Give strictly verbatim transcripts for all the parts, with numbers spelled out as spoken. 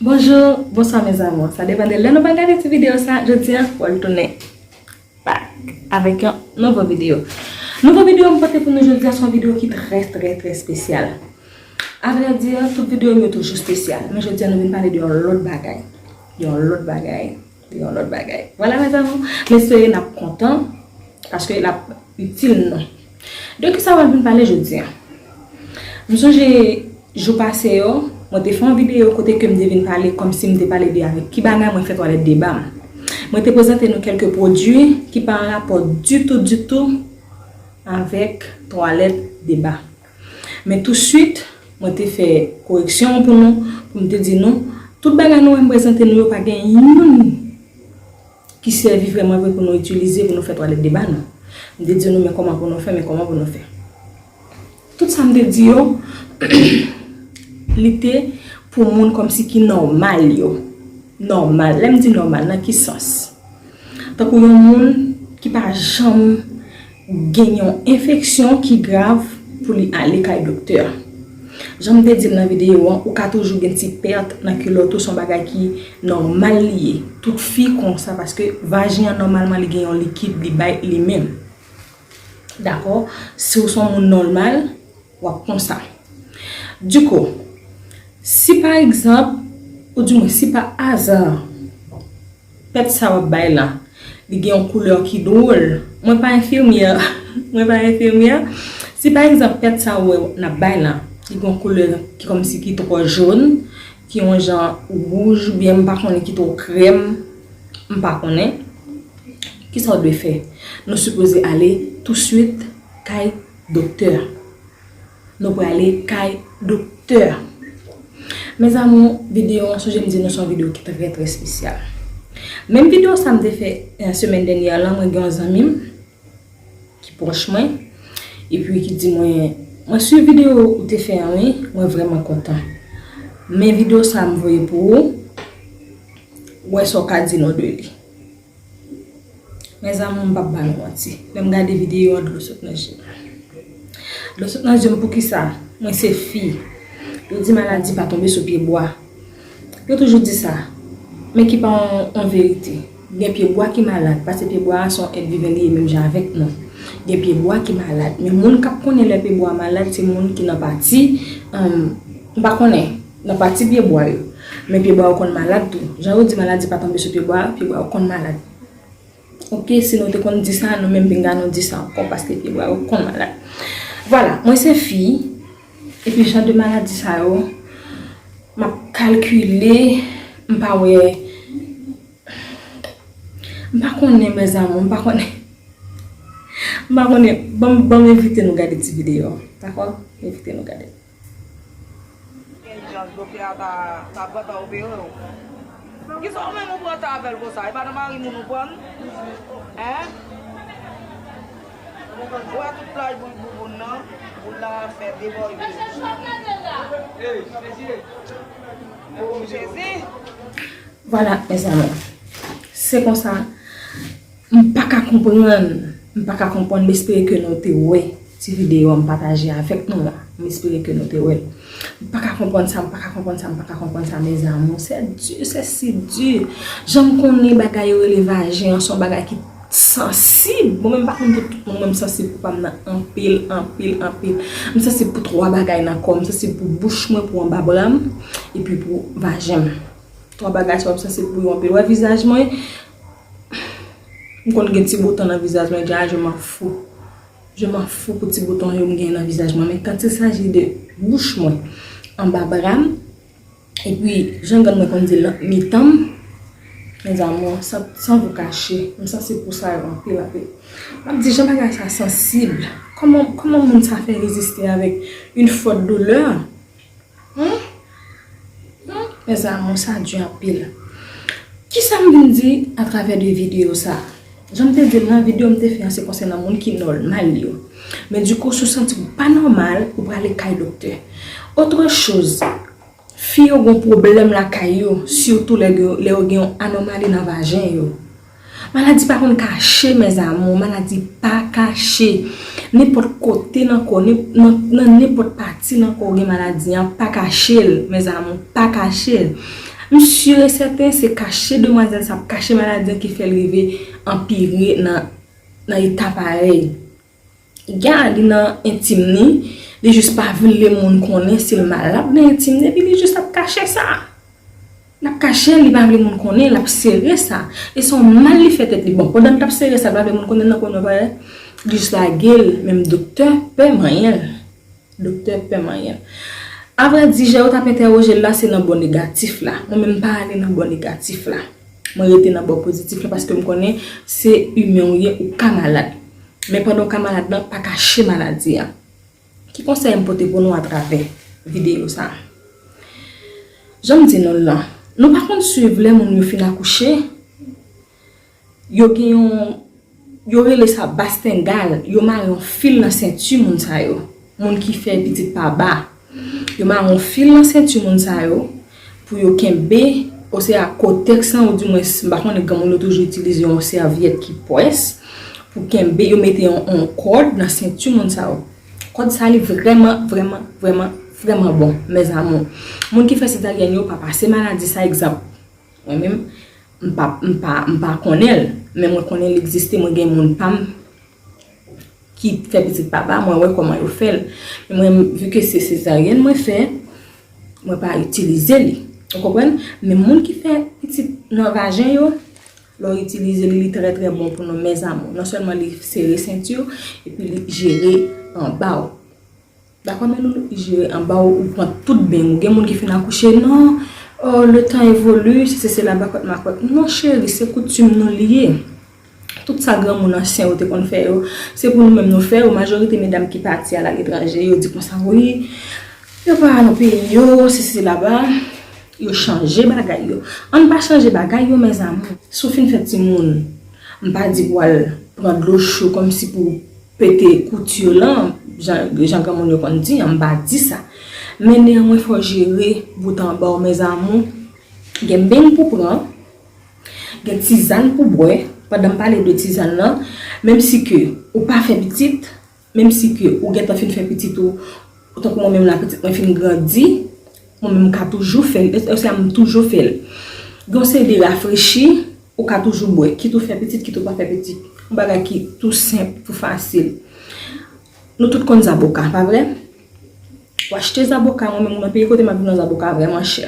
Bonjou, bonswa mes amours. Sa depann de lè nou pa gade ti videyo sa, jodi a, w ap tounen back avèk yon nouvo videyo. Nouvo videyo m pote pou nou jodi a, se yon videyo ki trè, trè, trè espesyal. Avrèdi, tout videyo m yo toujou espesyal, men jodi a nou vin pale de yon lòt bagay. De yon lòt bagay. De yon lòt bagay. Vwala, mes amours, m espere n ap kontan, paske l ap itil nou. De kisa w ap vin pale jodi a? M sonje jou pase yo, mwen te fè yon videyo kote ke m te vin pale kòmsi m te pale de avèk ki bagay mwen fè twalèt de ba m. Mwen te prezante nou kèlke pwodui ki pa an rapò ditou, ditou avèk twalèt de ba. Men touswit, mwen te fè koreksyon an pou nou, pou m te di nou, tout bagay nou wè m prezante nou yo pa gen youn ki sèvi vrèman vre pou nou itilize pou nou fè twalèt de ba nou. M te di nou, men kòman pou nou fè, men kòman pou nou fè. Tout sa m te di yo, li te pou moun kòmsi ki nòmal yo. Nòmal. Lè m di nòmal, nan ki sans? Tankou yon moun ki pa janm gen yon enfeksyon ki grav pou li ale kay doktè. Jan m te di l nan videyo an, ou ka toujou gen ti pèt nan kilòt ou, se yon bagay ki nòmal li ye. Tout fi konsa, paske vajen an nòmalman li gen yon likid li bay li menm. Dakò? Si w se yon moun nòmal, w ap konsa. Dikou, si pa egzanp, oudimwen si pa aza, pèt sa w ap bay la, li gen yon koulè ki dwòl. Mwen pa enfimyè, mwen pa enfimyè. Si pa egzanp, pèt sa w wè n ap bay la, li gen yon koulè ki kòmsi ki twò jòn, ki yon jan wouj, oubyen m pa konnen, ki twò krèm, m pa konnen. Kisa w dwe fè? Nou sipoze ale touswit kay doktè. Nou prale kay doktè. Mes amours, videyo an, sonje m di nou se yon videyo ki trè, trè espesyal. Menm videyo sa m te fè, eh, semèn dènyè lan, mwen gen yon zanmi m ki pwòch mwen, epi ki di mwen, mwen swiv videyo ou te fè an, wi, mwen vrèman kontan. Men videyo sa m voye pou ou, wè sa w ka di nou de li. Mes amours, m p ap ba nou manti. Lè m gade videyo an, dlo sot nan je m. Dlo sot nan je m, poukisa? Mwen se fi. Yo di maladi pa tonbe sou pye bwa. Yo toujou di sa. Men ki pa yon, yon verite. Gen pye bwa ki malad, paske pye bwa a se yon èt vivan li ye menm jan avèk nou. Gen pye bwa ki malad. Men moun k ap konnen lè pye bwa a malad, se moun ki nan pati, um, m pa konnen, nan pati pye bwa yo. Men pye bwa yo konn malad tou. Jan yo di maladi pa tonbe sou pye bwa, pye bwa yo konn malad. Oke, si nou te konn di sa, nou menm pinga nou di sa ankò, paske pye bwa yo konn malad. Vwala, mwen se fi, epi jan de maladi sa yo, m ap kalkile, m pa wè, m pa konnen, mes amours, m pa konnen. M pa konnen, ban m, ban m envite nou gade ti videyo, dakò? Envite nou gade. Gen ijans doktè a ta, ta pran tan opere w. Poukisa w menm ou pran tan avè l konsa? E pa nan mari moun ou pran l? Hein? Ou wè tout plaj boul bouboun nan, boul la fè debòde. Jezi! Vwala, mes amours. Se konsa, m pa ka konprann, m pa ka konprann, m espere ke nou te wè ti videyo a m pataje avèk nou an. M espere ke nou te wè l. M pa ka konprann sa, m pa ka konprann sa, m pa ka konprann sa, mes amours. C'est dur, c'est si dur. Jan m konnen bagay yo rele vajen an, se yon bagay ki sansib. Bon, men m pa konn pou tout moun, men m sansib pou pa m nan anpil, anpil, anpil. M sansib pou twa bagay nan kò m. M sansib pou bouch mwen, pou anba bra m, epi pou vajen m. Twa bagay sa yo m sansib pou yo anpil. Wè vizaj mwen, m konn gen ti bouton nan vizaj mwen, dja, je m'en fous. Je m'en fous pou ti bouton yo m gen nan vizaj mwen. Men quand il s'agit de bouch mwen, anba bra m, epi jan grann mwen konn di l, mitan m, mes amours, san, san vous cacher, m sansib pou sa yo anpil, anpil. M ap di jan bagay sa sansib. Kòman, kòman moun sa fè reziste avèk une forte douleur? Hmm? Hmm? Mes amours, sa di anpil. Kisa m vin di atravè de videyo sa? Jan m te di l nan videyo m te fè an, se konsènan moun ki nòmal yo. Men dikou, si w santi w pa nòmal, ou prale kay doktè. Autre chose, fi yo gen pwoblèm lakay yo, sitou lè yo, lè yo gen yon anòmali nan vajen yo. Maladi pa konn kache, mes amours, maladi pa kache. Nenpòt kote nan kò, nen-, nan, nan nenpòt pati nan kò w gen maladi an, pa kache l, mes amours, pa kache l. M si e sèten se kache demwazèl sa ap kache maladi an ki fè l rive anpire nan, nan eta parèy. Gen li nan entim li, li jis pa vle moun konnen si l malad nan entim li, epi li jis ap kache sa. L ap kache l, li pa vle moun konnen, l ap sere sa. E se yon mal li fè tèt li. Bon, pandan l t ap sere sa, l pa vle moun konnen nan kwen nan parèy, li jis lage l, menm doktè pè manyen l. Doktè pè manyen l. Avrèdi, jan yo t ap entèwoje l la, se nan bò negatif la. Mwen menm, m pa ale nan bò negatif la. Mwen rete nan bò pozitif la, paske m konnen se imen ou ye, ou ka malad. Men pandan w ka malad lan, pa kache maladi a. Ki konsèy m pote pou nou atravè videyo sa a? Jan m di nou l lan, nou pa konn swiv lè moun yo fin akouche, yo gen yon, yo rele sa bastengal, yo mare yon fil nan senti moun sa yo, moun ki fè pitit pa ba. Yo mare yon fil nan senti moun sa yo pou yo kenbe, osea kotèks lan, oudimwens, m pa konnen, granmoun yo toujou itilize yon sèvyèt ki pwès pou kenbe, yo mete yon, yon kòd nan senti moun sa yo. Kòd sa li vrèman, vrèman, vrèman, vrèman bon, mes amours. Moun ki fè sezaryèn yo pa pase maladi sa, egzanp. Mwen menm, m pa, m pa, m pa konnen l, men mwen konnen l egziste, mwen gen moun pa m ki fè pitit pa ba, mwen wè kòman yo fè l. Men mwen, vi ke se sezaryèn mwen fè, mwen pa itilize li. Ou konprann? Men moun ki fè pitit nan vajen yo, lè w itilize li, li trè, trè bon pou nou, mes amours. Non sèlman li sere senti w, epi li jere anba w. Dakò, men nou, li jere anba w, ou pran tout beny ou. Gen moun ki fin akouche, non, oh, le temps évolue, sesi, sela, bakwèt, makwèt. Non, cheri, se koutim nou li ye. Tout sa granmoun ansyen yo te konn fè yo, se pou nou menm nou fè yo. Majorite medam ki pati al aletranje, yo di konsa, wi, yo pa nan peyi yo, sesi, sela, ba, yo chanje bagay yo. Ann pa chanje bagay yo, mes amours. Si w fin fè timoun, m pa di pou al pran dlo cho kòmsi pou pete kouti yo lan, jan, jan granmoun yo konn di an, m pa di sa. Men neyanmwen, fò w jere bout anba w, mes amours. Gen beny pou pran, gen tizann pou bwè. Pandan m pale de tizann lan, menm si ke ou pa fè pitit, menm si ke ou gentan fin fè pitit ou, tankou mwen menm la, pitit mwen fin grandi, mwen menm m ka toujou fè l, e, e, m toujou fè l. Gen yon seri de rafrechi, ou ka toujou bwè, kit ou fè pitit, kit ou pa fè pitit. Yon bagay ki tou senp, tou fasil. Nou tout konn zaboka, pa vre? Ou achte zaboka, mwen menm nan peyi kote m ap viv lan zaboka vrèman chè.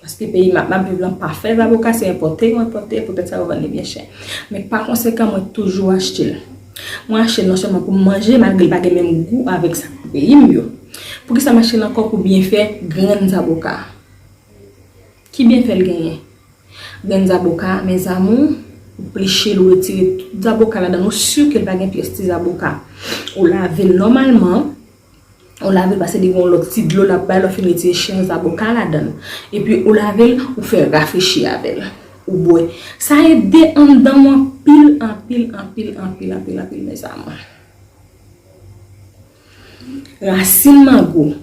Paske peyi m ap, m ap viv lan pa fè zaboka, se enpòte yo enpòte, poutèt sa yo vann li byen chè. Men pa konsekan, mwen toujou achte l. Mwen achte l non sèlman pou m manje, malgre l pa gen menm gou avèk sa k nan peyi m yo. Poukisa m achte l ankò? Pou byenfè grenn zaboka. Ki byenfè l genyen? Grenn zaboka, mes amours, ou pleche l, ou retire tout zaboka ladan l, ou si ke l pa gen pyès ti zaboka. Ou lave l nòmalman, ou lave l paske li gen yon lòt ti dlo l ap bay lè w fin retire chen zaboka ladan l. Epi ou lave l, ou fè rafrechi avè l. Ou bwè. Sa ede anndan w anpil, anpil, anpil, anpil, anpil, anpil, mes amours. Rasin mango.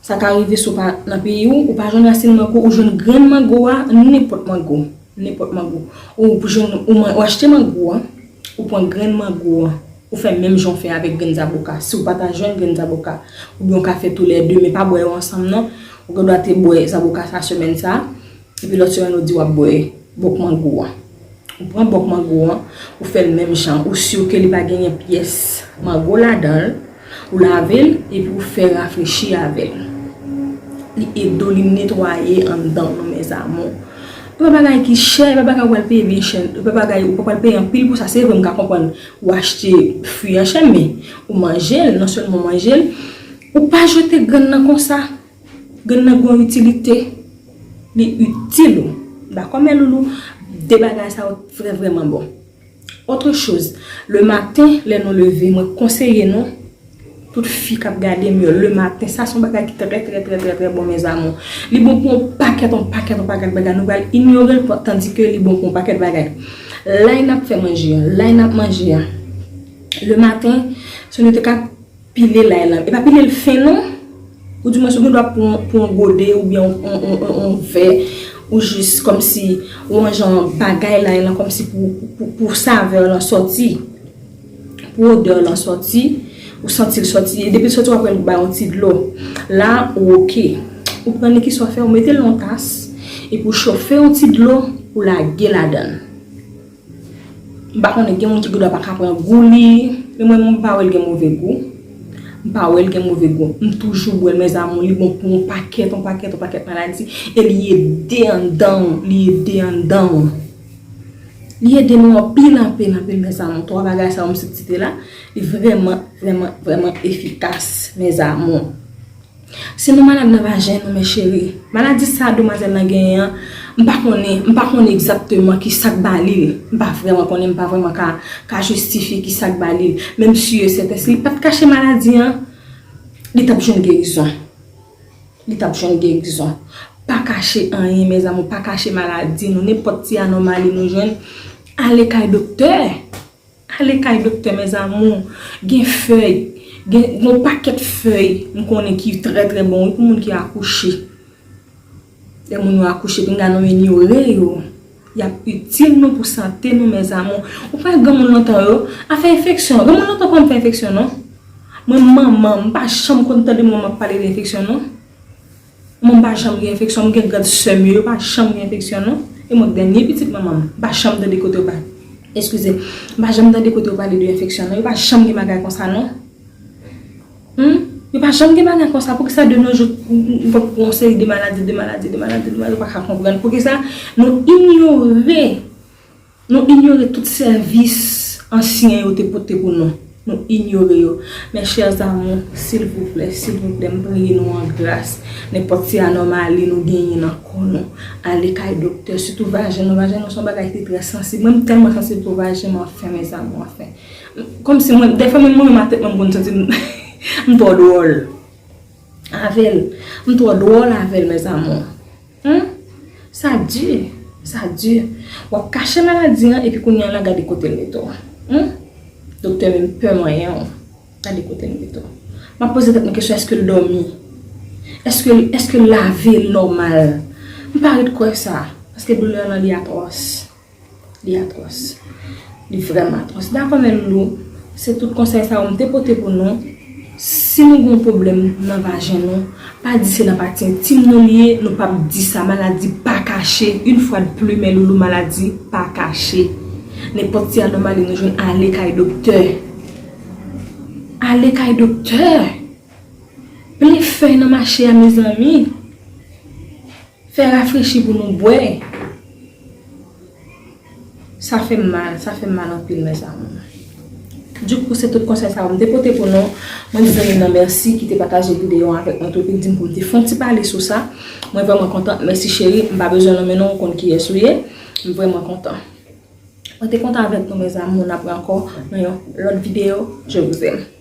Sa ka rive si w pa nan peyi w, ou pa jwenn rasin mango, ou jwenn grenn mango a, nenpòt mango, nenpòt mango. Ou jwenn, ou, man- ou achte mango a, ou pran grenn mango a, ou fè menm jan w fè avèk grenn zaboka. Si w pa ta jwenn grenn zaboka, oubyen w ka fè toulède, men pa bwè yo ansanm non. Ou gendwa te bwè zaboka sa semèn sa, epi lòt semèn ou di w ap bwè bòk mango a. Ou pran bòk mango an, ou fè l menm jan, ou si ke li pa genyen pyès mango ladan l, ou lave l, epi ou fè rafrechi avè l. Li ede w, li netwaye anndan w, mes amours. E pa bagay ki chè, e pa bagay ou pral peye byen chè, e pa bagay ou pa pral peye anpil pou sa. Se vre, m ka konprann ou achte fwi an chè, men ou manje l, non sèlman w manje l, ou pa jete grenn nan konsa. Grenn nan gen yon itilite, li itil ou. Dakò, mes loulous, de bagay sa yo vrè, vrèman bon. Autre chose, le matin, lè nou leve, mwen konseye nou, tout fi k ap gade m yo, le matin, sa se yon bagay ki trè, trè, trè, trè, trè bon, mes amours. Li bon pou yon pakèt, yon pakèt, yon pakèt bagay. Nou pral inyore l, tandike li bon pou yon pakèt bagay. Lay n ap fè manje an, lay n ap manje an. Le matin, si nou te ka pile lay lan. E pa pile l fen non. Oudimwens ou gen dwa pran, pran yon gode oubyen yon, yon, yon, yon, yon vè, ou jis kòmsi yon jan bagay lay lan kòmsi pou, pou, pou savè lan sòti. Pou odè lan sòti, ou santi l sòti. E depi l sòti, w ap wè l bay yon ti dlo. La, ou oke. Ou pran li, kisa w fè, ou mete l nan yon tas. Epi w chofe yon ti dlo, ou lage ladan l. M pa konnen, gen moun ki gendwa pa ka pran gou li, men mwen, m pa wè l gen move gou. M pa wè l gen move gou. M toujou bwè l, mes amours, li bon pou yon pakèt, yon pakèt, yon pakèt maladi. E li ede anndan w, li ede anndan w. Li ede nou anpil, anpil, anpil, mes amours. Twa bagay sa yo m sot site la, li vrèman, vrèman, vrèman efikas, mes amours. Si nou malad nan vajen nou, mes chéris, maladi sa a demwazèl lan genyen an, m pa konnen, m pa konnen egzakteman ki sa k ba li l. M pa vrèman konnen, m pa vrèman ka, ka jistifye ki sa k ba li l. Men m si e sèten, si li pa t kache maladi an, li t ap jwenn gerizon. Li t ap jwenn gerizon. Pa kache anyen, mes amours, pa kache maladi nou. Nenpòt ti anòmali nou jwenn, ale kay doktè. Ale kay doktè, mes amours. Gen fèy, gen yon pakèt fèy m konnen ki trè, trè bon, wi, pou moun ki akouche. Lè moun yo akouche, pinga nou inyore yo. Y ap itil nou pou sante nou, mes amours. Ou pa granmoun lontan yo, afè enfeksyon. Granmoun lontan pa konn fè enfeksyon, non. Mwen, manman, m pa janm konn tande manman ap pale de enfeksyon, non. Mwen, m pa janm gen enfeksyon, m gen grann sè m yo, yo pa janm gen enfeksyon, non. E mwen, dènye pitit manman m, m pa janm tande kote yo pa, eskize, m pa janm tande kote yo pale de enfeksyon, non. Yo pa janm gen bagay konsa, non. Hmm? Yo pa janm gen bagay konsa. Poukisa de nos jours, m, m, m, yon seri de maladi, de maladi, de maladi, de maladi, yo pa ka konprann? Poukisa nou inyore Nou inyore tout sèvis ansyen yo te pote pou nou. Nou inyore yo. Mes chers amours, silvouplè, silvouplè, m priye nou an gras. Nenpòt ti anòmali nou genyen nan kò nou, ale kay doktè, sitou vajen nou. Vajen nou se yon bagay ki trè sansib. Mwen, m tèlman sansib pou vajen m, anfen, mes amours, anfen. Kòmsi mwen, dèfwa menm mwen menm a tèt mwen, m konn santi m, m twò dwòl avè l. M twò dwòl avè l, mes amours. Hmm? Sa di, sa di. W ap kache maladi an, epi kounye a la, gade kote l mete w. Hmm? Doktè menm pè manyen w. Gade kote l mete w. M ap poze tèt mwen kesyon, èske l dòmi? Èske, èske l lave l nòmal? M pa ret kwè sa, paske doulè lan li atwòs. Li atwòs. Li vrèman atwòs. Dakò, men loulou, se tout konsèy sa yo m te pote pou nou. Si nou gen yon pwoblèm nan vajen nou, pa di se nan pati entim nou li ye, nou p ap di sa. Maladi pa kache. Une fois de plus, men loulou, maladi pa kache. Nenpòt ti anòmali nou jwenn, ale kay doktè. Ale kay doktè. Plen fèy nan mache a, mezanmi. Fè rafrechi pou nou bwè. Sa fè m mal, sa fè m mal anpil, mes amours. Dikou, se tout konsèy sa yo m te pote pou nou. Mwen di zanmi m nan mèsi ki te pataje videyo an avèk mwen tou, epi di m pou m te fè yon ti pale sou sa. Mwen vrèman kontan. Mèsi cheri, m pa bezwen nonmen non, ou konn kiyès ou ye. M vrèman kontan. Mwen te kontan avèk nou, mes amours. N ap wè ankò nan yon lòt videyo. Je vous aime.